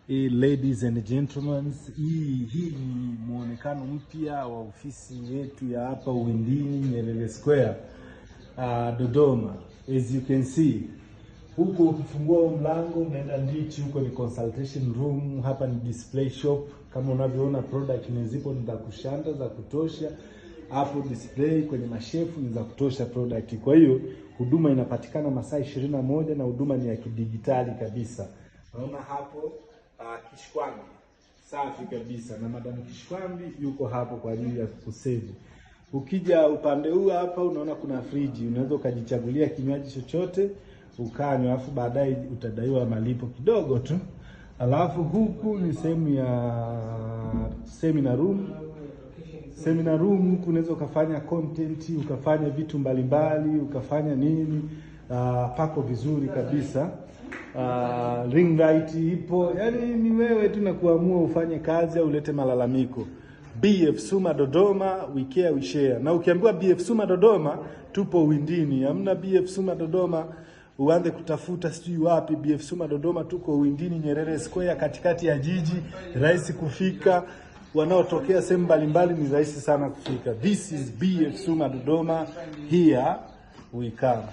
Ladies and gentlemen, hii ni muonekano mpya wa ofisi yetu ya hapa Uhindini Nyerere Square, Dodoma. As you can see, huko ukifungua mlango unaenda ndichi, huko ni consultation room, hapa ni display shop. Kama unavyoona, product ni zipo, ni za kushanda, za kutosha hapo display kwenye mashefu ni za kutosha product. Kwa hiyo huduma inapatikana masaa 21 na huduma ni ya kidigitali kabisa. Naona hapo Kishkwambi safi kabisa, na Madam Kishkwambi yuko hapo kwa ajili ya kukuserve. Ukija upande huu hapa unaona kuna friji, unaweza ukajichagulia kinywaji chochote ukanywa, alafu baadaye utadaiwa malipo kidogo tu. Alafu huku ni sehemu ya seminar room. Seminar room huku unaweza ukafanya content, ukafanya vitu mbalimbali, ukafanya nini. Pako vizuri kabisa. Ring light ipo, yani ni wewe tu na kuamua ufanye kazi au ulete malalamiko. BF Suma Dodoma, we care, we share. Na ukiambiwa BF Suma Dodoma, tupo Uhindini. Hamna BF Suma Dodoma uanze kutafuta sijui wapi. BF Suma Dodoma tuko Uhindini, Nyerere Square, katikati ya jiji, rahisi kufika. Wanaotokea sehemu mbalimbali ni rahisi sana kufika. This is BF Suma Dodoma, here we come.